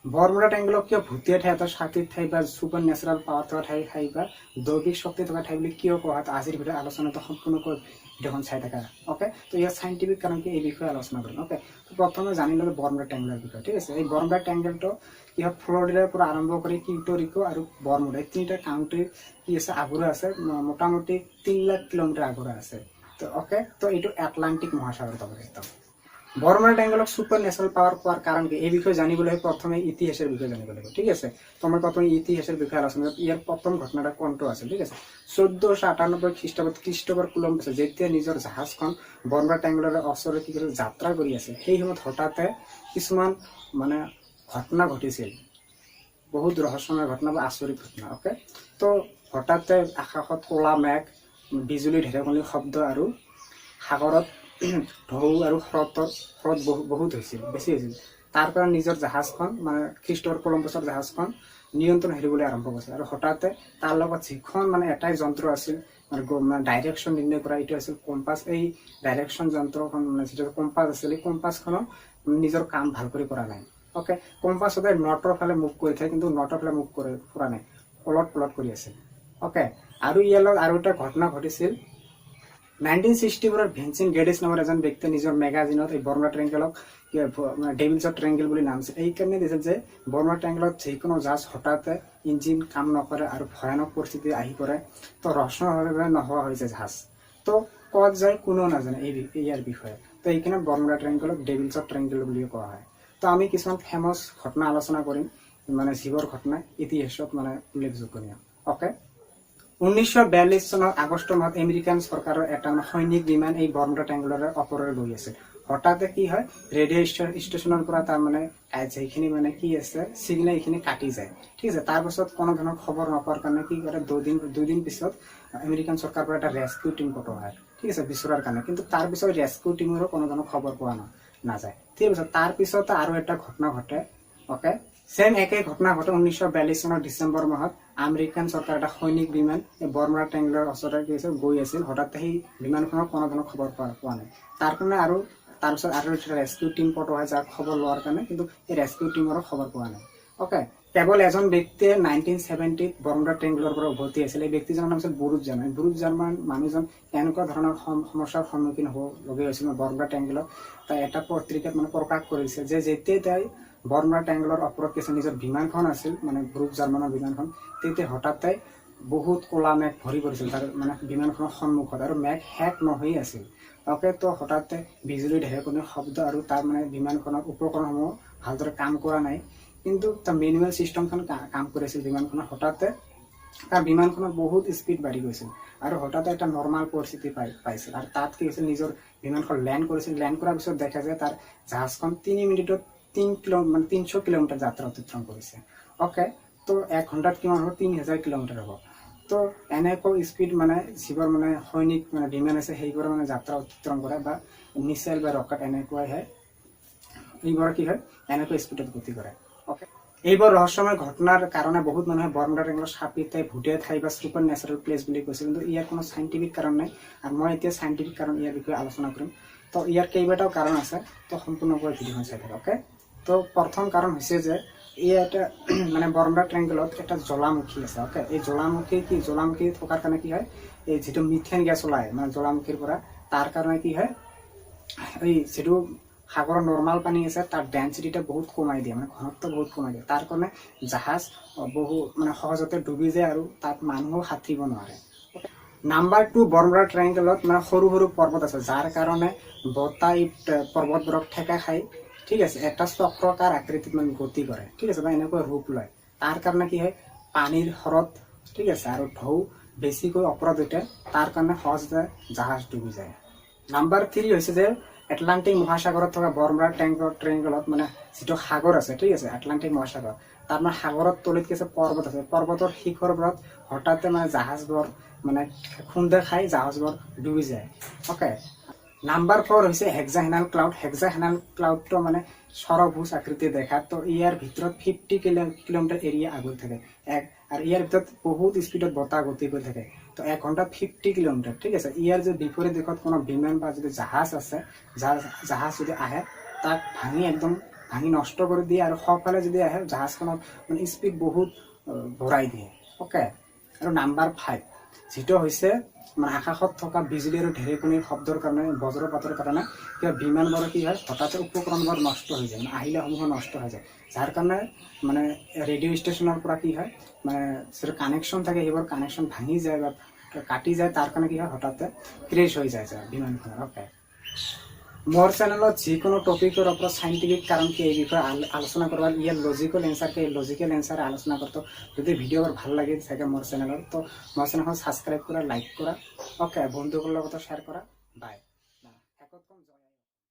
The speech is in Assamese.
বৰমুডা ট্ৰাইংগলক কিয় ভূতীয়া ঠাই, এটা শান্তিৰ ঠাই বা ছুপাৰ নেচাৰেল পাৱাৰ থকা ঠাই ঠাই বা দৈৱিক শক্তি থকা ঠাই বুলি কিয় কোৱা হয়? আজিৰ ভিডিঅ' আলোচনাটো সম্পূৰ্ণকৈ ভিডিঅ'খন চাই থাকা। অ'কে, তো ইয়াৰ চাইণ্টিফিক কাৰণ কি, এই বিষয়ে আলোচনা কৰিম। অ'কে, তো প্ৰথমে জানি ল'লে বৰমুডা ট্ৰাইংগলৰ বিষয়ে, ঠিক আছে? এই বৰমুডা ট্ৰাইংগলটো কি হয়, ফ্লৰিডাৰ পৰা আৰম্ভ কৰি কিউটৰিকো আৰু বৰমুডা, এই তিনিটা কাউণ্ট্ৰি কি আছে, আগুৰা আছে, মোটামুটি 3 লাখ কিলোমিটাৰ আগুৰা আছে। তো অ'কে, তো এইটো আটলাণ্টিক মহাসাগৰত অৱস্থিত। বৰমুডা ট্ৰাইংগলক ছুপাৰ নেচাৰেল পাৱাৰ কোৱাৰ কাৰণ কি, এই বিষয়ে জানিবলৈ প্ৰথমে ইতিহাসৰ বিষয়ে জানিব লাগিব, ঠিক আছে? তো মই প্ৰথমে ইতিহাসৰ বিষয়ে আলোচনা কৰিম। ইয়াৰ প্ৰথম ঘটনাটা কোনটো আছিল, ঠিক আছে? 1498 খ্ৰীষ্টাব্দত ক্ৰিষ্টফাৰ কলম্বাছে যেতিয়া নিজৰ জাহাজখন বৰমুডা ট্ৰাইংগলৰ ওচৰত কি কৰিছিল, যাত্ৰা কৰি আছে, সেই সময়ত হঠাতে কিছুমান মানে ঘটনা ঘটিছিল, বহুত ৰহস্যময় ঘটনা বা আচৰিত ঘটনা। অ'কে, তো হঠাতে আকাশত ক'লা মেঘ, বিজুলী ঢেৰেকনিৰ শব্দ আৰু সাগৰত ঢৌ আৰু স্ৰোত বহুত হৈছিল, বেছি হৈছিল। তাৰ পৰা নিজৰ জাহাজখন, মানে খ্ৰীষ্টফাৰ কলম্বাছৰ জাহাজখন নিয়ন্ত্ৰণ হেৰুৱাবলৈ আৰম্ভ কৰিছিল। আৰু হঠাতে তাৰ লগত যিখন মানে এটাই যন্ত্ৰ আছিল, মানে ডাইৰেকশ্যন নিৰ্ণয় কৰা, এইটো আছিল কম্পাছ। এই ডাইৰেকশ্যন যন্ত্ৰখন, মানে যিটো কম্পাছ আছিল, এই কম্পাছখনৰ নিজৰ কাম ভাল কৰি কৰা নাই। অ'কে, কম্পাছ সদায় নৰ্থৰ ফালে মুভ কৰি থাকে, কিন্তু নৰ্থৰ ফালে মুভ কৰে কৰা নাই, ওলট পলট কৰি আছিল। অ'কে, আৰু ইয়াৰ লগত আৰু এটা ঘটনা ঘটিছিল। 1964ত ভিনচেণ্ট গেডিছ নামৰ এজন ব্যক্তিয়ে নিজৰ মেগাজিনত এই বৰমুডা ট্ৰেংগলক ডেভিলছৰ ট্ৰেংগল বুলি নাম দিছিল। এইকাৰণে দিছিল যে বৰমুডা ট্ৰেংগলত যিকোনো জাহাজ হঠাতে ইঞ্জিন কাম নকৰে আৰু ভয়ানক পৰিস্থিতি আহি পৰে। তো ৰহস্যময়ভাৱে নোহোৱা হৈ যায় জাহাজ, তো ক'ত যায় কোনেও নাজানে এই ইয়াৰ বিষয়ে। তো এইকাৰণে বৰমুডা ট্ৰেংগলক ডেভিলছৰ ট্ৰেংগল বুলিও কোৱা হয়। তো আমি কিছুমান ফেমাছ ঘটনা আলোচনা কৰিম, মানে যিবোৰ ঘটনা ইতিহাসত মানে উল্লেখযোগ্য। অ'কে, 1942 চনৰ আগষ্ট মাহত আমেৰিকান চৰকাৰৰ এটা মানে সৈনিক বিমান এই বৰমুডা ট্ৰেংগুলাৰৰ ওপৰেৰে গৈ আছিল। হঠাতে কি হয়, ৰেডিঅ' ষ্টেচনৰ পৰা তাৰ মানে যিখিনি মানে কি আছে চিগনেল, এইখিনি কাটি যায়, ঠিক আছে? তাৰপাছত কোনো ধৰণৰ খবৰ নোপোৱাৰ কাৰণে কি কৰে, দুদিন পিছত আমেৰিকান চৰকাৰৰ পৰা এটা ৰেস্কিউ টিম পঠোৱা হয়, ঠিক আছে, বিচৰাৰ কাৰণে। কিন্তু তাৰপিছত ৰেস্কিউ টিমৰো কোনো ধৰণৰ খবৰ পোৱা নাযায়, ঠিক আছে? তাৰপিছত আৰু এটা ঘটনা ঘটে। অ'কে, ছেম একে ঘটনা ঘটে 1942 চনৰ ডিচেম্বৰ মাহত। আমেৰিকান চৰকাৰ এটা সৈনিক বিমান এই বৰমুডা ট্ৰেংগুলাৰ ওচৰতে কি হৈছে, গৈ আছিল। হঠাৎ সেই বিমানখনৰ কোনো ধৰণৰ খবৰ পোৱা নাই। তাৰ কাৰণে আৰু তাৰপিছত আৰু এটা ৰেস্কিউ টিম পঠোৱা হয়, যাৰ খবৰ লোৱাৰ কাৰণে, কিন্তু এই ৰেস্কিউ টিমৰো খবৰ পোৱা নাই। অ'কে, কেৱল এজন ব্যক্তিয়ে 1970ত বৰমুডা ট্ৰেংগুলাৰ পৰা উভতি আছিল। এই ব্যক্তিজনৰ নাম আছিল ব্ৰুচ জাৰ্মান। ব্ৰুচ জাৰ্মান মানুহজন কেনেকুৱা ধৰণৰ সমস্যাৰ সন্মুখীন হ'ব লগীয়া হৈছিল বৰমুডা ট্ৰেংগুলত, তাই এটা পত্ৰিকাত মানে প্ৰকাশ কৰিছে যে যেতিয়াই তাই বৰমুডা ট্ৰেংগুলৰ ওপৰত কিছু নিজৰ বিমানখন আছিল, মানে ব্ৰুচ জাৰ্মানৰ বিমানখন, তেতিয়া হঠাতে বহুত ক'লা মেঘ ভৰি পৰিছিল তাৰ মানে বিমানখনৰ সন্মুখত আৰু মেঘ শেষ নহৈ আছিল। অ'কে, তো হঠাতে বিজুলী ঢেৰেকনিৰ শব্দ আৰু তাৰ মানে বিমানখনৰ উপকৰণসমূহ ভালদৰে কাম কৰা নাই, কিন্তু তাৰ মেনুৱেল চিষ্টেমখন কাম কৰি আছিল বিমানখনৰ। হঠাতে তাৰ বিমানখনৰ বহুত স্পীড বাঢ়ি গৈছিল আৰু হঠাতে এটা নৰ্মাল পৰিস্থিতি পাইছিল। আৰু তাত কি হৈছিল, নিজৰ বিমানখন লেণ্ড কৰিছিল। লেণ্ড কৰাৰ পিছত দেখা যায় তাৰ জাহাজখন 3 মিনিটত 3 কিলো মানে 300 কিলোমিটাৰ যাত্ৰা অতিক্ৰম কৰিছে। অ'কে, তো এক ঘণ্টাত কিমান হ'ব? 3000 কিলোমিটাৰ হ'ব। তো এনেকুৱা স্পীড মানে যিবোৰ মানে সৈনিক মানে বিমান আছে, সেইবোৰ মানে যাত্ৰা অতিক্ৰম কৰে বা মিছাইল বা ৰকেট এনেকুৱাইহে, এইবোৰ কি হয়, এনেকুৱা স্পীডত গতি কৰে। অ'কে, এইবোৰ ৰহস্যময় ঘটনাৰ কাৰণে বহুত মানুহে বৰমুডা ট্ৰেংগলৰ সাপী ঠাই, ভূতীয়া ঠাই বা ছুপাৰ নেচাৰেল প্লেচ বুলি কৈছে। কিন্তু ইয়াৰ কোনো চাইণ্টিফিক কাৰণ নাই আৰু মই এতিয়া চাইণ্টিফিক কাৰণ ইয়াৰ বিষয়ে আলোচনা কৰিম। তো ইয়াৰ কেইবাটাও কাৰণ আছে, তো সম্পূৰ্ণকৈ ভিডিঅ'খন চাই থাকক। অ'কে, তো প্ৰথম কাৰণ হৈছে যে এই এটা মানে বৰমুডা ট্ৰেংগলত এটা জ্বালামুখী আছে। অ'কে, এই জ্বালামুখী কি, জ্বালামুখী থকাৰ কাৰণে কি হয়, এই যিটো মিথেন গেছ ওলায় মানে জ্বালামুখীৰ পৰা, তাৰ কাৰণে কি হয়, এই যিটো সাগৰৰ নৰ্মাল পানী আছে, তাৰ ডেঞ্চিটিটা বহুত কমাই দিয়ে, মানে ঘনত্ব বহুত কমাই দিয়ে। তাৰ কাৰণে জাহাজ বহু মানে সহজতে ডুবি যায় আৰু তাত মানুহো সাঁতুৰিব নোৱাৰে। নাম্বাৰ 2, বৰমুডা ট্ৰাইংগলত মানে সৰু সৰু পৰ্বত আছে, যাৰ কাৰণে বতাহ এই পৰ্বতবোৰক ঠেকা খাই, ঠিক আছে, এটা চক্ৰকাৰ আকৃতিত মানে গতি কৰে, ঠিক আছে, বা এনেকুৱা ৰূপ লয়। তাৰ কাৰণে কি হয়, পানীৰ স্ৰোত, ঠিক আছে, আৰু ঢৌ বেছিকৈ ওপৰত উঠে, তাৰ কাৰণে সহজতে জাহাজ ডুবি যায়। নাম্বাৰ 3 হৈছে যে এটলাণ্টিক মহাসাগৰত থকা বৰমুডা ট্ৰেংগলত মানে যিটো সাগৰ আছে, ঠিক আছে, আটলাণ্টিক মহাসাগৰ, তাৰ মানে সাগৰৰ তলিত কি আছে, পৰ্বত আছে। পৰ্বতৰ শিখৰবোৰত হঠাতে মানে জাহাজবোৰ মানে খুন্দা খাই জাহাজবোৰ ডুবি যায়। অ'কে, নাম্বাৰ 4 হৈছে হেক্সাহেনাল ক্লাউড। হেক্সাহেনাল ক্লাউডটো মানে ষড়ভুজ আকৃতিৰ দেখা। তো ইয়াৰ ভিতৰত 50 কিলোমিটাৰ এৰিয়া আগুৰি থাকে এক আৰু ইয়াৰ ভিতৰত বহুত স্পীডত বতাহ গতি কৰি থাকে। তো এক ঘণ্টাত 50 কিলোমিটাৰ, ঠিক আছে? ইয়াৰ যে বিপৰীত দিশত কোনো বিমান বা যদি জাহাজ আছে, জাহাজ যদি আহে, তাক ভাঙি একদম ভাঙি নষ্ট কৰি দিয়ে আৰু সোঁফালে যদি আহে, জাহাজখনত মানে স্পীড বহুত বঢ়াই দিয়ে, অ'কে। আৰু নাম্বাৰ 5 যিটো হৈছে মানে আকাশত থকা বিজুলী আৰু ঢেৰেকনিৰ শব্দৰ কাৰণে, বজ্ৰপাতৰ কাৰণে কিবা বিমানবোৰৰ কি হয়, হঠাতে উপকৰণবোৰ নষ্ট হৈ যায়, মানে আহিলাসমূহ নষ্ট হৈ যায়, যাৰ কাৰণে মানে ৰেডিঅ' ষ্টেচনৰ পৰা কি হয়, মানে যিটো কানেকশ্যন থাকে, সেইবোৰ কানেকশ্যন ভাঙি যায় বা কাটি যায়। তাৰ কাৰণে কি হয়, হঠাতে ক্ৰেছ হৈ যায় বিমানখনৰ, অ'কে। মোৰ চেনেলত যিকোনো টপিকৰ ওপৰত চাইণ্টিফিক কাৰণ কি, এই বিষয়ে আলোচনা কৰিব, ইয়াৰ লজিকেল এনচাৰ কি, লজিকেল এনচাৰ আলোচনা কৰতো। যদি ভিডিঅ'বোৰ ভাল লাগে থাকে মোৰ চেনেলত, তো মোৰ চেনেলখন ছাবস্ক্ৰাইব কৰা, লাইক কৰা, অ'কে, বন্ধুসকলৰ লগত শ্বেয়াৰ কৰা। বাই।